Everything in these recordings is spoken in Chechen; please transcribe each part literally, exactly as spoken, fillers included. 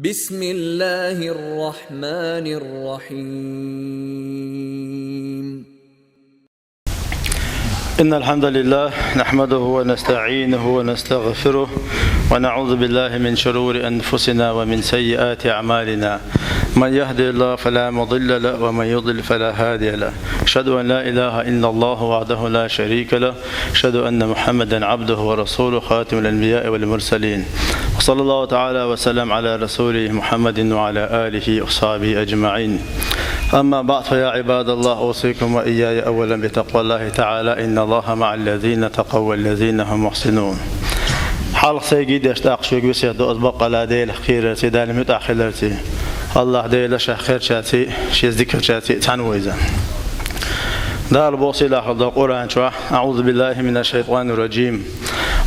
بسم الله الرحمن الرحيم. إن الحمد لله نحمده ونستعينه ونستغفره، ونعوذ بالله من شرور أنفسنا ومن سيئات أعمالنا. من يهد الله فلا مضل له، ومن يضلل فلا هادي له. أشهد أن لا إله إلا الله وحده لا شريك له، أشهد أن محمدا عبده ورسوله، خاتم الأنبياء والمرسلين. وصلى الله تعالى وسلم على رسوله محمد وعلى آله وصحبه أجمعين. أما بعد، فيا عباد الله، أوصيكم وإياي أولا بتقوى الله تعالى. إن الله مع الذين اتقوا والذين هم محسنون. Хьалха сайга деш, тӀаккха шуьга весет ду аз баккъала Делах кхерарца, Дала муьтӀахь хиларца. АллахӀ Дела шех кхерчарца, шех зикарчарца цхьаьна ву иза. Дала боху сийлахь долчу Къуръан чохь: أعوذ بالله من الشيطان الرجيم.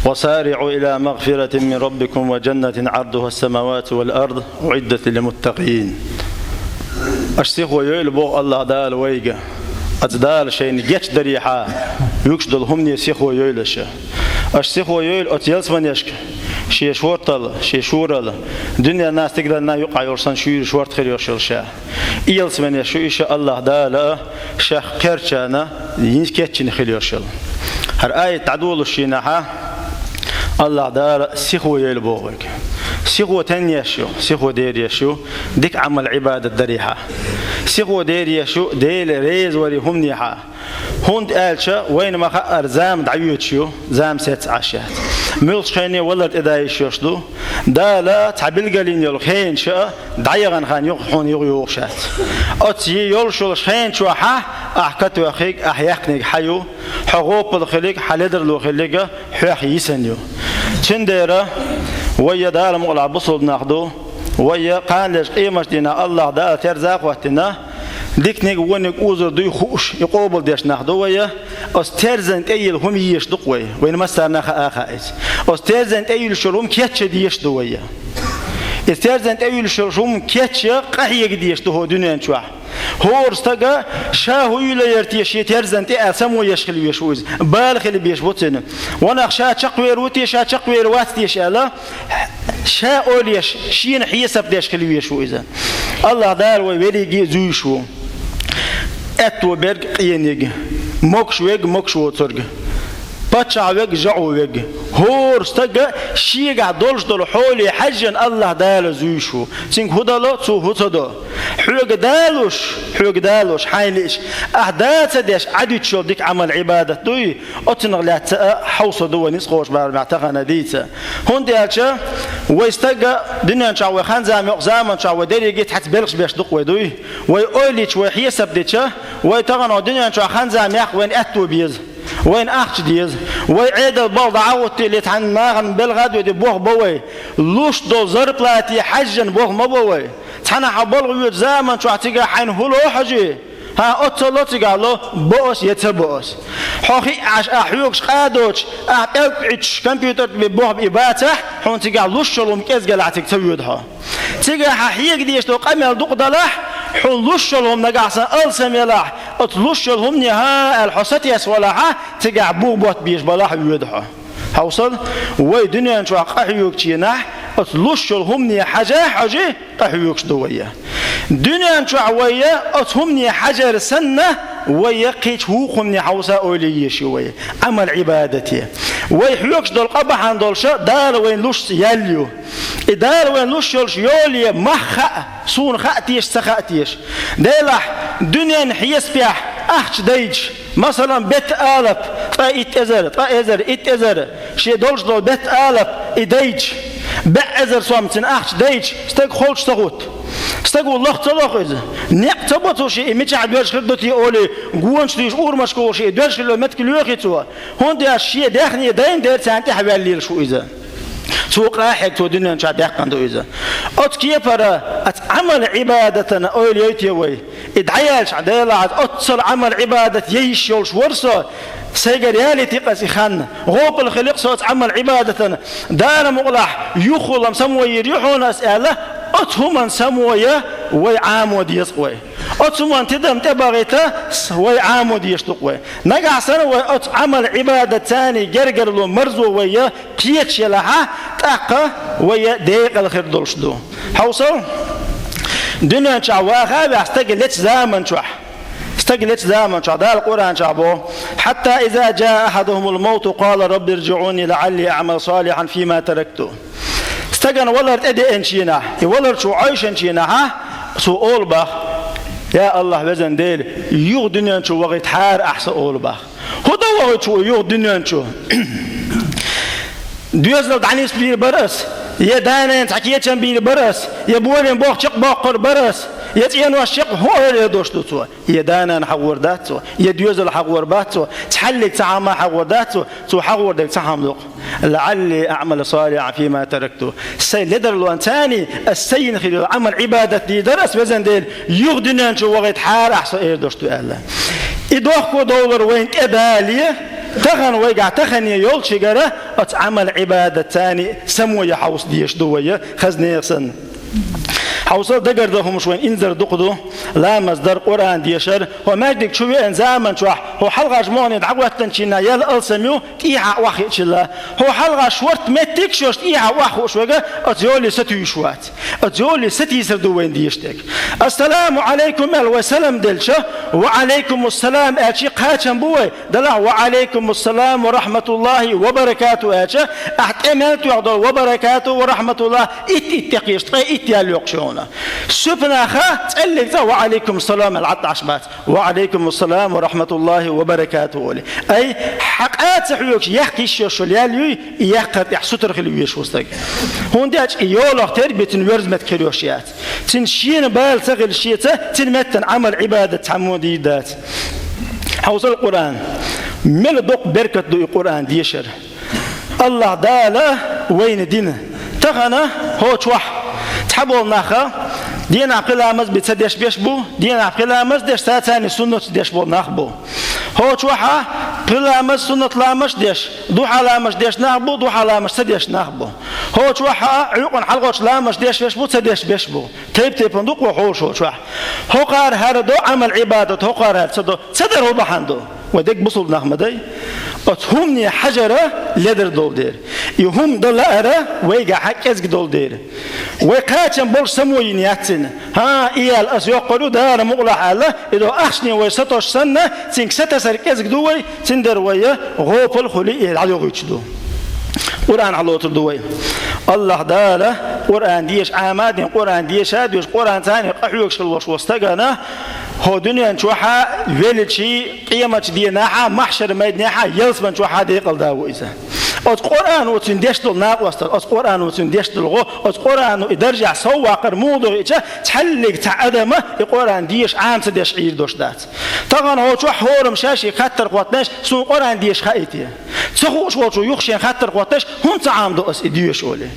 وسارعوا إلى مغفرة من ربكم وجنة عرضها السماوات والأرض أعدت للمتقين. Аша сихо йойла, боху АллахӀ Дала вайга, оцу Дала шайна гечдарехьа юьгуш долу хӀумане сихо йойла аша. Аша сихо йойла оцу ялсаманешка, шен шортал, шен шурал, дуьненна, стигална юкъахь йолуш санна шуьйра шорта хир йолуш йолу ша. И ялсаманеш ю иша АллахӀ Дала шех кхерчарна йина кечйина хир йолуш йолу. ХӀара аят дӀадолуш шийнахьа, АллахӀ Дала сихо йойла боху вайга. Сихо теннеш ю, сихо дереш ю, дика Ӏамал-Ӏибадат дарехьа. Сихо дереш ю Дела реза варе хӀуманехьа. ХӀунда аьлча вайна ма-хаъара зама дӀайоьдуш ю, зама сецца Ӏаш яц. Муьлххачу хене валар тӀедайиш йолуш ду. Дала цхьа билгалйина йолу хенаш а дӀаяхана хан юха хьуна юха йогӀуш яц. Оцу йолуш йолуш хенан чохьа ахь катоьхниг, ахь яьккхиниг хьан ю, хьо гӀопал хиллиг, хьан ледарло хиллиг а хьох йисина ю. Цундела вай я Дала мукъалахь бусалба нах ду, вай я кханалерчу къематдийнахь АллахӀ Дала терза а хӀоттийна, диканиг, вониг узур дуй хууш, и къобалдеш нах ду вай я, оцу терзан тӀе йилла хӀума езаш ду-кх вай, вайна массарна а хаа а хаьа иза. Оцу терзан тӀе йуьллуш йолу хӀума кечъян дезаш ду вай я. Иза терзан тӀе йуьллуш йолу хӀума кечъян къахьега дезаш ду хӀокху дуьнен чохь. ХӀора стага ша хӀун йиллера те шен терзан тӀе аьлла само еш хила везаш ву иза. Бала хила безаш бу цуьнан. Ванах ша чекхвер ву те, ша чекхвер вац те аьлла, ша ойла еш, шена хьесап деш хила везаш ву иза. АллахӀ Дала вай верриге а зуьйш ву. Аьтто берг, къениг, могуш верг, могуш воцург, паччахь верг, жаӀу верг. ХӀора стага шегахь долуш долу хьоле хьаьжжина АллахӀ Дала зуьйш ву. Цуьнга хӀун дало, цо хӀун ца до. Хьоьга далуш, хьоьга далуш, хьайна лиъча, ахь да ца деш Ӏадуьтуш йолу дика Ӏамал-Ӏибадат дуй, оцунах лаьцна а хьовса ду вай ницкъ кхочу барамехь тахана дийца. ХӀунда аьлча вай стага дуьнен чохь вай хан-зама йоккху заман чохь вай дерриге а цхьацца белхаш беш ду-кх вай дуй. Вай ойла йича, вай хьесап дича, вай тахана дуьнен чохь хан-зама яккха вайна аьтто беза. Вайна ахча деза. Вай Ӏедал балха дӀа а гӀоттийла, цхьана нахана белха а доьдий, бохам бо вай. Луш долу зарплате хьаьжжина бохам ма бо вай. Цхьана хьан балха воьду заман чохь цигахь хьайна хӀун ло хьожий? ХӀан, оццул ло цигахь ло, бо ас я ца бо ас. Хьо хиъ Ӏаш, ахь хьоьгуш къа а доцуш, ахь пӀелг Ӏуьттуш, компьютер тӀе бен бохам и бацахь, хьуна цигахь луш йолу хӀума кӀезгалахь цига ца воьду хьо. Цигахь хьан хьега дезаш долу къамел дукха далахь, хьуна луш йолу хӀума нагахь санна алсам елахь, оцу луш йолу хӀумане хӀан аьлла хьо сатесна валахьа, цигахь бух ботта безаш балахь а воьду хьо. Хьовсал, вай дуьнен чохь къахьоьгучу хенахь, оцу луш йолу хӀумане хьажа а хьожий, къахьоьгуш ду вай я. Дуьнен чохь вай я оцу хӀумане хьажар санна, вай я кхечу вукху хӀумане хьовса ойла езаш ю вай, Ӏамал-Ӏибадате. Вай хьоьгуш долу къа бахьана долуша Дала вайна лушца яьлла ю. И Дала вайна луш йолуш йоле мах хаьа, суна хаьа теша, ца хаьа теша. Делахь, дуьненан хьесапехь ахча дайча, масалан, бетта алап, ткъа итт эзар, ткъа эзар, итт эзар, шен долуш долу бетта алап и дайча, бӀе эзар сом цуьнан ахча дайча, стаг холчу ца хӀутту. Стаго лаха ца лоху иза. Некъ ца бо цо шен и мичахь доьжна хир ду те олий, гонаш дуьйш урамашка волуш и доьжна хир йолу меттиг лоьхий цо. ХӀунда аьлча шен даьхни дайна дера царна тӀаьхьаваьлла лелаш ву иза. Цо къахьега цо дуьнен чохь даьккхина ду иза. Оцу кепара, оцу Ӏамал-Ӏибадатана ойла йойте вай. И дӀаяьлча Делахь, оццул Ӏамал-Ӏибадат яйиш йолуш вара со, сайгара ялийти-кх аса и хан, гӀопал хили-кх со оцу Ӏамал-Ӏибадатана, Дала мукъалахь, юххулам само йийр ю хьуна аса аьлла, оцу хӀуманна само ян вай Ӏамо деза-кх вай. Оцу хӀуманна тидам тӀебахийта с-, вай Ӏамо дезаш ду-кх вай. Нагахь санна вай оцу Ӏамал-Ӏибадатца гергарло, марзо вай я кхеташ елахьа, тӀаккха вай я декъала хир долуш ду. Хьовсал, дуьнен чохь ваха а ваьхьа стаг лечу заман чохь. Стаг лечу заман чохь Дала Къуръан чохь бо: «حتى إذا جاء أحدهم الموت قال رب ارجعون لعلي أعمل صالحا فيما تركت». Стагана валар тӀедеанчийнахь, и валар чу Ӏойшанчийнахьа, цо олу бах: «Я Аллахь, везан Дела, юха дуьнен чу вахийтахьара ахь со», олу бах. ХӀун дан вахийташ ву юха дуьнен чу? Доьзал дӀанисбийр бара ас, я да-нана цхьа кечам бийр бара ас, я болин боху чекхбоккхур бара ас, я цӀенош чекх хӀун ойла дош ду цо? Я да-нана хьагӀор дац цо, я доьзал хьагӀор бац цо, цхьаллиг цхьа хӀума хьагӀор дац цо, цо хьагӀор дерг цхьа хӀума ду-кх: «لعلي أعمل صالحا فيما تركت». Сайн ледарлонца ас сайн йина хир йолу Ӏамал-Ӏибадат дийр дара ас, везан Дела, юха дуьнен чу вахийтахьара ахь со эр дош ду аьлла. И дохко довлар вайна тӀедале, тахана вайгахь тахане йолчуьнгара оцу Ӏамал-Ӏибадатца само ян хьовса дезаш ду вай, хаза нехан санна. Хьовсал, дагардан хӀумаш вайна инзар дукха ду: ламаз дар, Къуръан дешар. ХӀо маьждиг чу веана заман чохь, хӀо хьалхарчу мохне дӀахӀоьттинчийнахь ял алсам ю, тӀехьа охьахиъча. ХӀо хьалхарчу шорта меттиг а шоьш тӀехьа охьахууш верг оцу йоле сатуьйсуш вац. Оцу йоле сатийсар ду вайна дезаш дерг. «Ассаламу Ӏалайкум» аьлла вай салам делча, «Ва Ӏалайкумуссалам» аьлча кхачам бу вай. Делахь «Ва Ӏалайкумуссалам ва рахьматуллахӀи ва баракатухӀу» аьлча, ахь тӀе мел тоьхна долу «ва баракатухӀу ва рахьматуллахӀ» итт-итт тӀекхеташ, ткъе итт ял йоккхуш ю хьуна. Суьпа наха цӀеллиг цкъа «Ва Ӏалайкумуссалам» аьлла Ӏад Ӏаш бац. «Ва Ӏалайкумуссалам ва рахьматуллахӀи ва баракатухӀу» олий. Ай, хьан къа ца хьоьгуш, яхка йиш йолуш йолу ял юй, и яккхар тӀехь сутара хила везаш ву стаг. ХӀунда аьлча и йолах тербия цуьнан верза меттиг хир йолуш яц. Цуьнан шена бала ца хилча, шеца цуьнан меттана Ӏамал-Ӏибадат цхьаммо дийр дац. Хьовсал Къуръан. Мел доккха беркат ду и Къуръан дешар. АллахӀ Дала вайна дина. Тахана хӀокху чохь цхьаболу наха дийнахь пхи ламаз бен ца деш беш бу, дийнахь пхи ламаз деш, цаьрца суннаташ деш болу нах бу. ХӀокху чохьа пхи ламаз, суннат ламазаш деш, духьа ламазаш деш нах бу, духьа ламазаш ца деш нах бу. ХӀокху чохьа Ӏуьйкъана хьалхарчу ламазаш деш беш бу, ца деш беш бу. Тайп-тайпана ду-кх хӀокху чохь. ХӀокхара хӀара до Ӏамал-Ӏибадат, хӀокхара хӀара ца до. Ца дар хӀун бахьана ду? Вай дерриг бусулба нах ма дай. Оцу хӀумане хьажара ледара долу дела. И хӀума дан лаара вайгахьа кӀезиг долу дела. Вай кхачам болуш само йина яц цуьнан. ХӀан, и ял ас йоккхур ю, Дала мукъалахь аьлла, и до ахчане вай сатош санна, цуьнга сатасар кӀезиг ду вай, цундела вай гӀопал хуьлий и дӀайохуьйтуш ду. Къуръан хьалоцур ду вай. АллахӀ Дала Къуръан деша Ӏама а дина, Къуръан деша а доьшу, Къуръан царна къахьоьгуш хила волуш волу стагана, хӀокху дуьнен чохьа веллачий, къематчу дийнахьа, махьшар-майданехьа, ялсаман чохьа декъалда ву иза. Оцу Къуръано цуьнан деш долу накъосталла, оцу Къуръано цуьнан деш долу гӀо, оцу Къуръано и даржехь сов ваккхар муха ду хиъча, цхьаллиг цхьа адама и Къуръан деша Ӏама ца деш Ӏийр долуш дац. Тахана хӀокху чохь хӀораммо шаьш шега хаттар хӀоттийна: «Суна Къуръан деша хаийта». Ца хууш волчо юха шена хаттар хӀоттийна: «ХӀунда ца Ӏамадо ас и деша?» олий.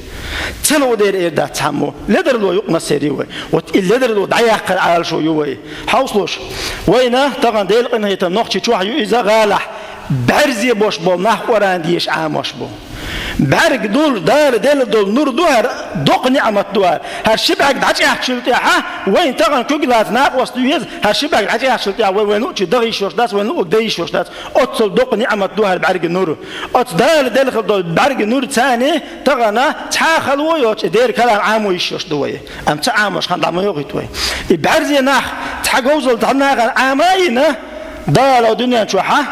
Ца лууш дера эр дац цхьаммо. Ледарло юкъа массерий вай. Вот и ледарло дӀаяккхар Ӏалашо ю вай. Хьовсалаш. Вайна тахана Делан къинхетам нохчий чохь ю иза гӀалахь. БӀаьрзе бош болу нах Къуръан деша Ӏамош бу. БӀаьрг нур, Дала делла долу нур ду хӀара, доккха ниӀмат ду хӀара. ХӀара ши бӀаьрг дӀачӀехчул тӀаьхьа, вайн тахана куьг лаца накъост веза, хӀара ши бӀаьрг дӀачӀехчул тӀаьхьа вай, вайн луъучу дагӀийш йолуш дац, вайн луъург дайийш йолуш дац. Оццул доккха ниӀмат ду хӀара бӀаьрган нур. Оцу Дала делла хила долу бӀаьрган нур царна тахана цхьа а хало йоцуш, и Делан калам Ӏамо йиш йолуш ду вай. Амма ца Ӏамош хан дӀа ма йохуьйту вай. И бӀаьрзе нах цхьа говзалла дӀа нахана Ӏама а йина, Дала дуьнен чохьа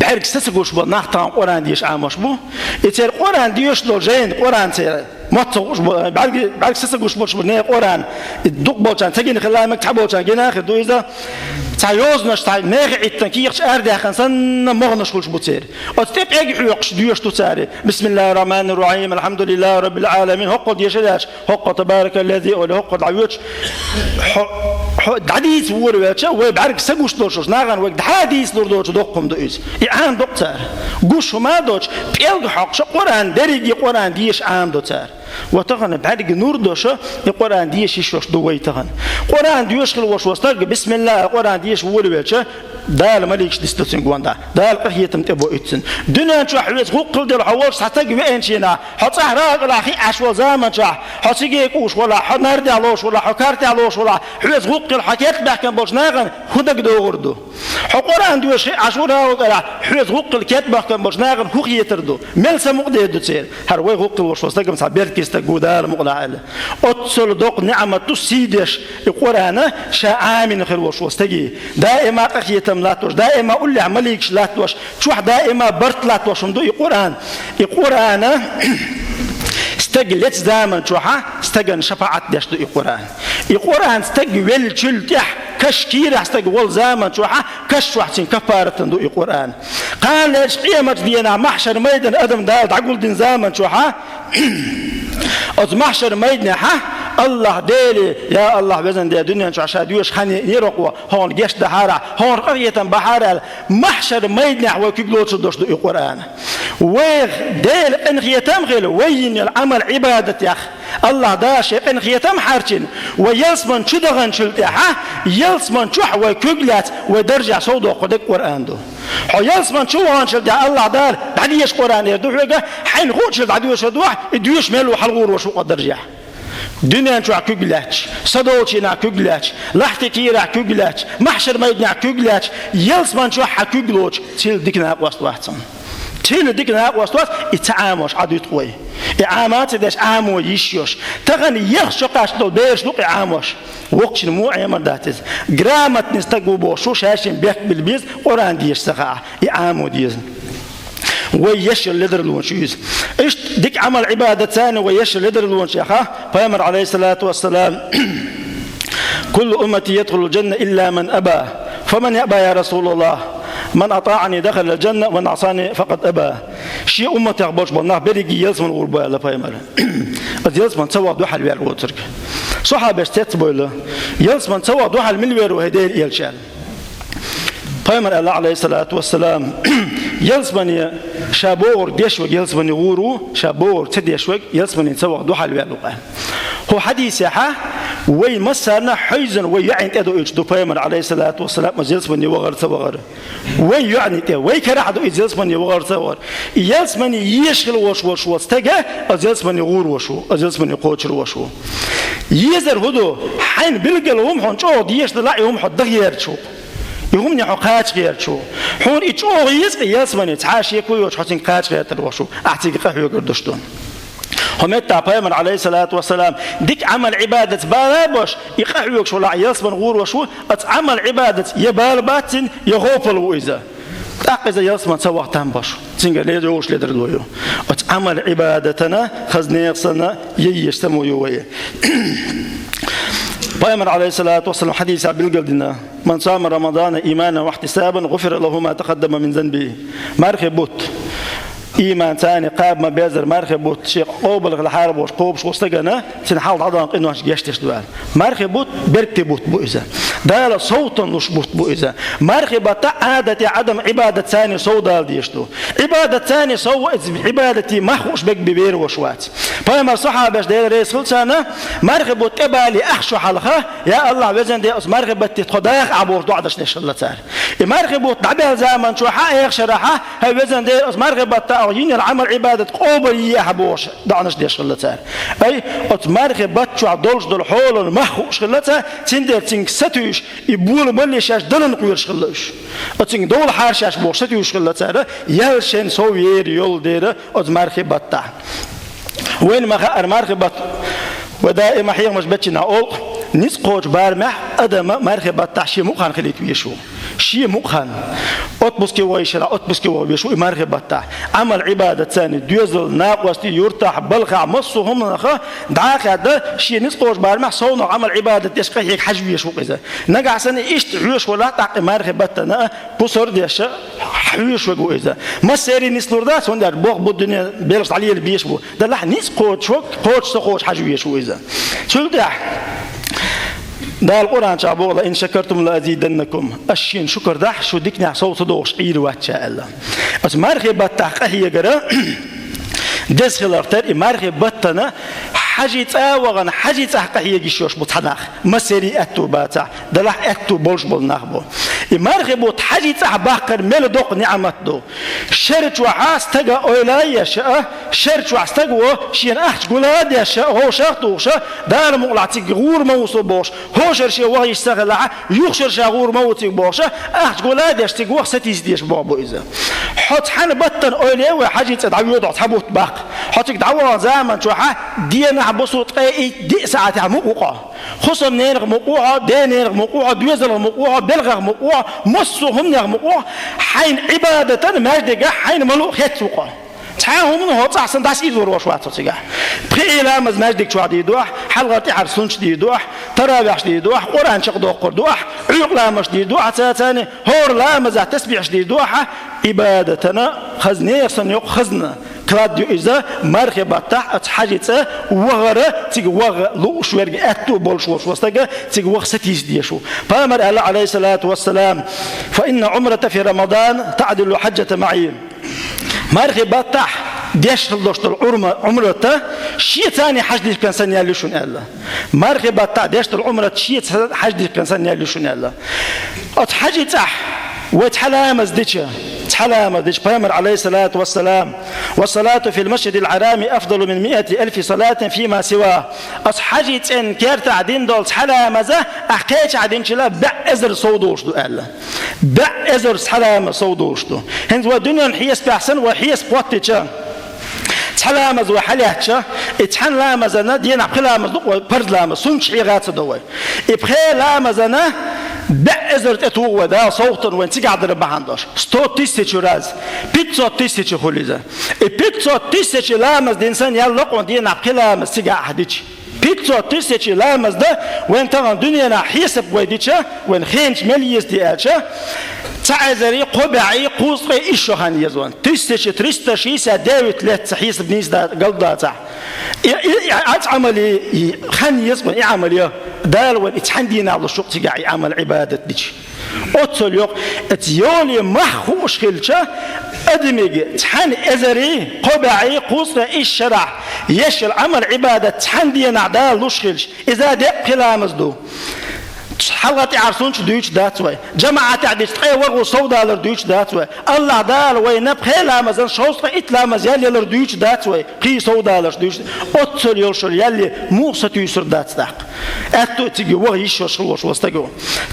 бӀаьрг са ца гуш болу нах тахана Къуръан деша Ӏамош бу. И церан Къуръан доьшуш долу жайна, Къуръан церан мотт ца гуш бо-, бӀаьрг, бӀаьрг са ца гуш болуш бу нехан Къуръан. И дукха болчарна ца гина хилла мега, цхьаболчарна гина а хир ду иза. Цхьа йозанаш, цхьа мехе Ӏиттина кехаташ арадаьккхина санна, могӀанаш хуьлуш бу церан. Оцу тӀе пӀелг хьоькхуш доьшуш ду цара: «Бисмиллахир-рахманир-рахим, алхьамдулиллахи раббил Ӏаламин», хӀокхо дешар аьлча, хӀокхо «Табаракаллази» олий, хӀокхо дӀавоьдуш, хьо, хьо дӀадийца вора велча, вай бӀаьрг са гуш долуш нахана вайга дӀа а дийцалур доцу доккха хӀума ду иза. И Ӏамадо-кх цара. Гуш хӀума а доцуш, пӀелг хьокхуш Къуръан, дерриге Къуръан деша Ӏамадо цара. Ва тахана бӀаьрган нур дош, и Къуръан деша йиш йолуш ду вай тахана. Къуръан доьшуш хила волуш волу стаг, бисмиллахӀ, Къуръан деша волавелча, Дала маликаш дисдо цуьнга гондӀа. Дала къинхетам тӀе бо оццуьнан. Дуьнен чохь хьоьца гӀуллакх хила делла хьо волчу цхьа стаг веанчийнахь, хьо цӀахь рагӀалахь хиъна Ӏаш волу заман чохь, хьо цига кӀуьуш валахь, хьо нардехь ловш валахь, хьо картехь ловш валахь, хьоьца гӀуллакх хила, хьо керта баьхкина болчу нахана хӀун дагадогӀур ду? Хьо Къуръан доьшуш хилча, Ӏаш вур хьо вакъара, хьоьца гӀулакхал кертбахкам болчу нахана хӀун хетар ду? Мел самукъадер ду церан? ХӀара вай гӀулакхал волуш волу стаг-м цхьа беркате стаг ву, Дала мукъалахь аьлла. Оццул доккха ниӀмат ду сий деш и Къуръан ша Ӏамийна хир волуш волу стаге. Даима къахетам латтош, даима уллехь маликаш латтош, чохь даима барт латтош хӀума ду и Къуръан. И Къуръан стаг лецначу заман чохь стагана шапаӀат деш ду и Къуръан. И Къуръан стаг веллачул тӀаьхьа, каш кийрахь стаг волу заман чохь, каш чохь цуьнан каффаратана ду и Къуръан. Кхана лерчу къематан дийнахь, махьшар майдана адам Дала дӀагулдина заман чохь, оцу махьшар майданехь АллахӀ Деле: «Я АллахӀ, везан Дела, дуьнен чохь ша доьшуш хан йиънера хьо, хьуна гечдахьара, хьуна къахетам бахьара», — аьлла, махьшар майданехь вай куьг лоцур долуш ду и Къуръан. Вайх Делан къинхетам а хилла, вай йина йолу Ӏамал-Ӏибадатех АллахӀ Дала шен къинхетам а хьарчийна, вай ялсамани чу даханчул тӀаьхьа, ялсамани чохь вай куьг лаьцна, вай даржехь сов доккхур дерг Къуръан ду. Хьо ялсамани чу ваханчул тӀаьхьа АллахӀ Дала дӀадеша Къуръан эр ду хьоьга, хьайна хуучул дӀадоьшур ду ахь, и доьшуш мел ву хьалагӀур волуш ву хьо даржехь. Дуьнен чохь куьг лаьтташ, садолчийнахь куьг лаьтташ, лахьти кийрахь куьг лаьтташ, махьшар майданехь куьг лаьтташ, ялсамани чохь хьан куьг лоцуш, цуьнан дика накъост вац хьуна. Цуьнан дика накъост вац, и ца Ӏамош Ӏадуьту вай. И Ӏама ца деш, Ӏамо йиш йолуш. Тахана ялх чу кхаьчна долу бераш ду-кх и Ӏамош. Воккхачунна муха Ӏемар дац иза? Грамотный стаг ву бохуш ву, шайшинна бехк билла беза, Къуръан деша ца хаахь, и Ӏамо деза. Вай ешар ледарлонаш ю иза. Иштта дика Ӏамал-Ӏибадатца вай ешар ледарлонаш яха, Пайхамар, Ӏалайхиссалату вассалам: «Куллу уммати ядхулул джанна илла ман аба. Фаман яъба, я Расулаллах? Ман атаъани дахалал джанна, ва ман асани факъад аба». Шен умматех болуш болу нах берриге ялсамани гӀур бу аьлла Пайхамара. Аса ялсамани ца ваха дуьхьал вер воцург. Сахьабаш цецбевлла: «Ялсамани ца ваха дуьхьал мила вер ву, хӀай Делан элча?» — аьлла. Пайхамара аьлла, Ӏалайхиссалату вассалам: «Ялсамани ша бохург деш верг ялсамани гӀур ву, ша бохург ца деш верг ялсамани ца ваха дуьхьал вер ву-кх». ХӀокху хьадисехь вай массарна а хьевзина, вай йоӀана тӀедуьйцуш ду Пайхамар, Ӏалайхиссалату вассалам, аса ялсамани вахар, ца вахар. Вай йоӀана тӀе, вай карахь ду иза ялсамани вахар, ца вахар. И ялсамани езаш хила волуш волу стага, аса ялсамани гӀур волуш ву, аса ялсамани кхочур волуш ву. Езар хӀун ду? Хьайна билггал хӀума хьуна чӀогӀа дезаш далахь, и хӀума хьо даха гӀерташ ву. И хӀумане хьо кхача гӀерташ ву. Хьуна и чӀогӀа еза-кх, ялсамани цхьа а шеко йоцуш хьо цуьнга кхача гӀертар волуш ву, ахь цуьнга къахьоьгур долуш ду. ХӀокху метта Пайхамар, Ӏалайхиссалату вассалам, дика Ӏамал-Ӏибадатца бала а беш, и къахьоьгуш валахь, ялсамани гӀур волуш ву, оцу Ӏамал-Ӏибадатца я бала бац цуьнан, я гӀопал ву иза. ТӀаккха иза ялсамани ца ваха там беш, цуьнгара ледарлонаш ю. Оцу Ӏамал-Ӏибадатана хаза нехан санна, яйеш само ю вай. Пайхамар, Ӏалайхиссалату вассалам, хьадисехь билгалдина: «Ман сама Рамадана иманан ва ихьтисабан, гӀуфира лахӀу ма такъаддама мин занбихӀ». Мархи бутт, иман царна кхаба ма-беззара мархи бутт шен къобалхилла хьарабош кхобуш волу стагана, цуьнан хьалха дӀадаханчу къиношна гечдеш ду аьлла. Мархи бутт беркате бутт бу иза. Дала совгӀатана луш бутт бу иза. Мархи баттахь Ӏадатехь адам Ӏибадат царна совдала дезаш ду. Ӏибадат царна сов, иза Ӏибадате мах хууш берг бен вер волуш вац. Пайхамар, сахьабаш, Дела реза хила царна, мархи бутт тӀебале ахча хьалха, я АллахӀ, везан Дела, оцу мархи батте тхо даха ахь бохуш доӀанаш деш хилла цара. И мархи бутт дӀабаьлла заман чохь а, эхаршарахь а, хӀай везан Дела, оцу мархи баттахь ахь йина йолу Ӏамал-Ӏибадат къобал йи ахь бохуш доӀанаш деш хилла цара. Ай, оцу мархи батта чохь долуш долу хьолан мах хууш хилла цара, цундела цуьнга сатуьйсуш, и бола мале шаьш далан кхоьруш хилла уьш. Оцуьнга довла хьара шаьш бохуш сатуьйсуш хилла цара, ял шен сов ер йолу дера оцу мархи баттахь. Вайна ма-хаъара мархи бат, вай даима хьехамаш беччинахь олу-кх, ницкъ кхочу барамехь адама мархи баттахь шен мукъа хан хилийта везаш ву. Шен мукъа хан. Отпуске вахийтарехь, отпуске ваха везаш ву и мархи баттахь. Ӏамал-Ӏибадат царна, доьзал, накъостий, юьртахь, балхахь, массо а хӀуманах дӀа а хаьдда, шен ницкъ кхочу барамехь совнах Ӏамал-Ӏибадат деш къахьега хьажа везаш ву-кх иза. Нагахь санна иштта хьоьжуш валахь, тӀаккха и мархи баттана а пусар а деш, хьоьжуш верг ву иза. Массеран нислур дац, хӀунда аьлча боху бу дуьне белхаш дӀалела безаш бу. Делахь ницкъ кхочуш верг, кхочуш ца кхочуш хьажа везаш ву иза. Цул тӀаьхьа Дала Къуръан чохь боху: «Ла ин шакартум ла азиданнакум». Ас шена шукар дахь, шу диканехь сов ца дохуш Ӏийр вац ша аьлла. Аса мархи баттахь къахьегара деза хиларх тера и мархи баттана Хьажий цӀа а вахана, Хьажий цӀахь къахьега йиш йолуш бу цхьа нах. Массерий аьтту бацахь, делахь аьтту болуш болу нах бу. И мархи бутт Хьажий цӀахь баккхар мел доккха ниӀмат ду. Шер чохь стага ойла а еш а, шер чохь стага во шена ахча гул а деш а, гӀовшах а тухуш а, Дала мукъалахь цига гӀур ма ву со бохуш, хӀокху шарахь шен ваха йиш ца хилахь, юха шарахь гӀур ма ву цига бохуш а, ахча гул а деш цига ваха сатийса дезаш болх бу иза. Хьо цхьана баттана ойла е вай, Хьажий цӀа дӀавоьду хьо цхьа бутт баккха. Хьо цига дӀавахана заман чохь денахь, буса ткъе итт, диъ сахьтехь мукъа ву хьо. Хусамненах мукъа ву хьо, дененах мукъа ву хьо, доьзалх мукъа ву хьо, белхах мукъа ву хьо, массо а хӀуманех мукъа ву хьо, хьайна Ӏибадатан маьждигехь хьайна ма луъу хетта ву хьо. Цхьа а хӀуманна хьо цӀахь санна дӀасаийзор волуш вац хьо цигахь. Пхи ламаз маьждиг чохь дийр ду ахь, хьалхара тӀаьхьара суннаташ дийр ду ахь, таравихьаш дийр ду ахь, Къуръан чекхдоккхур ду ахь, Ӏуьйкъа ламазаш дийр ду ахь цаьрца, хӀора ламазехь тасбихьаш дийр ду ахь, Ӏибадатана хаза нехан санна йоккха хазна. Клад ю иза, мархи баттахь оцу Хьажий цӀа вахара, цига ваха лууш верг аьтту а болуш волуш ву стага, цига ваха сатийса дезаш ву. Пайхамар аьлла, Ӏалайхиссалату вассалам: «Фа инна Ӏумрата фи Рамадан таъдилу хьаджата маъи». Мархи баттахь деш хила долуш долу Ӏурма-, Ӏумрата шеца а хьаьж дихкина санна ял ю шуна аьлла. Мархи баттахь деш долу Ӏумрат шеца хьаьж дихкина санна ял ю шуна аьлла. Оцу Хьажий цӀахь вай цхьа ламаз дича, цхьа ламаз дича, Пайхамар, Ӏалайхиссалату вассалам: «Ва салату фил масжидил хьарами афдалу мин миати алфи салатин фима сива». Оцу Хьажий цӀенна кертахь дина долу цхьа ламаз ахь кхечахь динчул бӀе эзар сов долуш ду аьлла. БӀе эзар цхьа ламаз сов долуш ду. ХӀинца вай дуьненан хьесапехь санна вай хьесап хӀоттича, цхьа ламаз вай хьалаьцча, и цхьана ламазана, денахь пхи ламаз ду вай, парз ламаз, суннаташ хьеха а ца до вай. И пхи ламазана бӀе эзар тӀетуху вай, Дала совгӀатана вайна цигахь дара бахьана долуш. Сто тысяч раз, пятьсот тысяч хуьлу иза. И пятьсот тысяч ламаз дина санна ял ло хьуна денахь пхи ламаз цигахь ахь дича. Пятьсот тысяч ламаз дан вайн тахана дуьненахь хьесап вай дича, вайн хенаш мел еза те аьлча, цхьа эзари, кхо бӀаьи, кхузткъеи исс шо хан еза вайн. Тысяча триста шестьдесят девять лет ца хьесап нийса да-, галдацахь. И, и, и, оцу Ӏамали, и, хан еза вайн, и Ӏамал я. Дала вайн и цхьана дийнахь луш ю-кх цигахь и Ӏамал, Ӏибадат дича. Оццул йоккха, оцу йоле мах хууш хилча, адамига цхьана эзари, кхо бӀаьи, кхузткъеи исс шарахь еш йолу Ӏамал-Ӏибадат цхьана денахь Дала луш хилча, иза деккъа пхи ламаз ду. Хьалха тӀаьхьара суннаташ дуьйцуш дац вай. ЖамаӀатехь дича ткъе ворхӀо сов далар дуьйцуш дац вай. АллахӀ Дала вайна пхи ламазан шовзткъе итт ламаз ял ялар дуьйцуш дац вай. Кхин сов даларш дуьйцуш. Оццул йолуш йолу ял муха сатуьйсур дац тӀаккха. Аьтту цига ваха йиш йолуш хила волуш ву стага.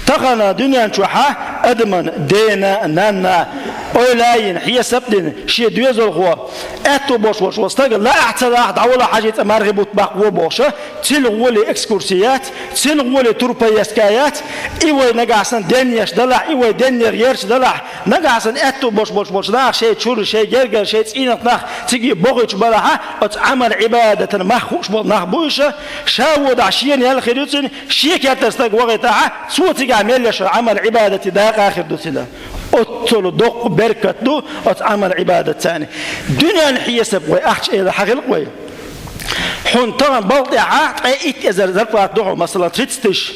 Тахана дуьнен чохьа адаман дена, нанна ойла йина, хьесап дина, шен доьзалхо аьтту болуш волуш ву стага, лаахь ца лаахь, дӀавала Хьажий цӀа мархи бутт баккха бохуша, цуьнан гӀоле экскурси яц, цуьнан гӀоле турпоездка яц, и вай нагахь санна денъеш далахь, и вай денъян гӀерташ далахь, нагахь санна аьтту болуш болуш болчу наха шайн чуьра, шайн гергара, шайн цӀийнах нах цига бохуьйтуш балахьа, оцу Ӏамал-Ӏибадатан мах хууш болу нах бу иша, ша водахь шена ял хир ю цуьнан, шен кертара стаг вахийтахьа, цо цигахь мел еш йолу Ӏамал-Ӏибадате дакъа а хир ду цуьнан. Оццул доккха беркат ду оцу Ӏамал-Ӏибадатца. Дуьненан хьесап вай ахча эла хьан хилла вай? Хьуна тахана балха тӀехьа ткъе итт эзар зарплата ду хьуна, масала, тридцать тысяч.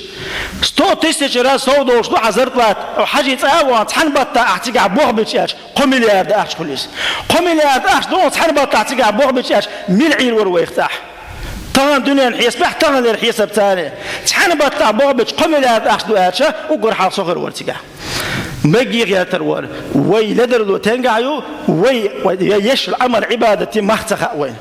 Сто тысяч раз сов долуш ду хьан зарплата. Хьо Хьажий цӀа а вахана, цхьана баттахь ахь цигахь болх бича аьлча, кхо миллиард ахча хуьлу иза. Кхо миллиард ахча ду хьуна, цхьана баттахь цигахь болх бича аьлча, мила Ӏийр вара вайх цӀахь? Тахана дуьненан хьесапехь, таханлера хьесап царна. Цхьана баттахь болх бича кхо миллиард ахча ду аьлча, уггар хьалха со хир вара цигахь. Мегий гӀертар вара. Вай ледарло тенгахь ю, вай, вай еш йолу Ӏамал-Ӏибадате мах ца хаьа вайна.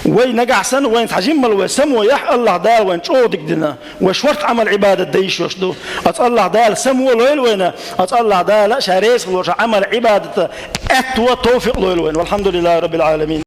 Вай нагахь санна, вайна цхьа жиммал вай само яхь, АллахӀ Дала вайна чӀогӀа дика дина. Вай шорта Ӏамал-Ӏибадат дан йиш йолуш ду. Оцу АллахӀ Дала само лойла вайна, оцу АллахӀ Дала ша реза хиларца Ӏамал-Ӏибадата аьтту а, тавфикъ лойла вайна. Валхьамдулиллахи Раббил Ӏаламин.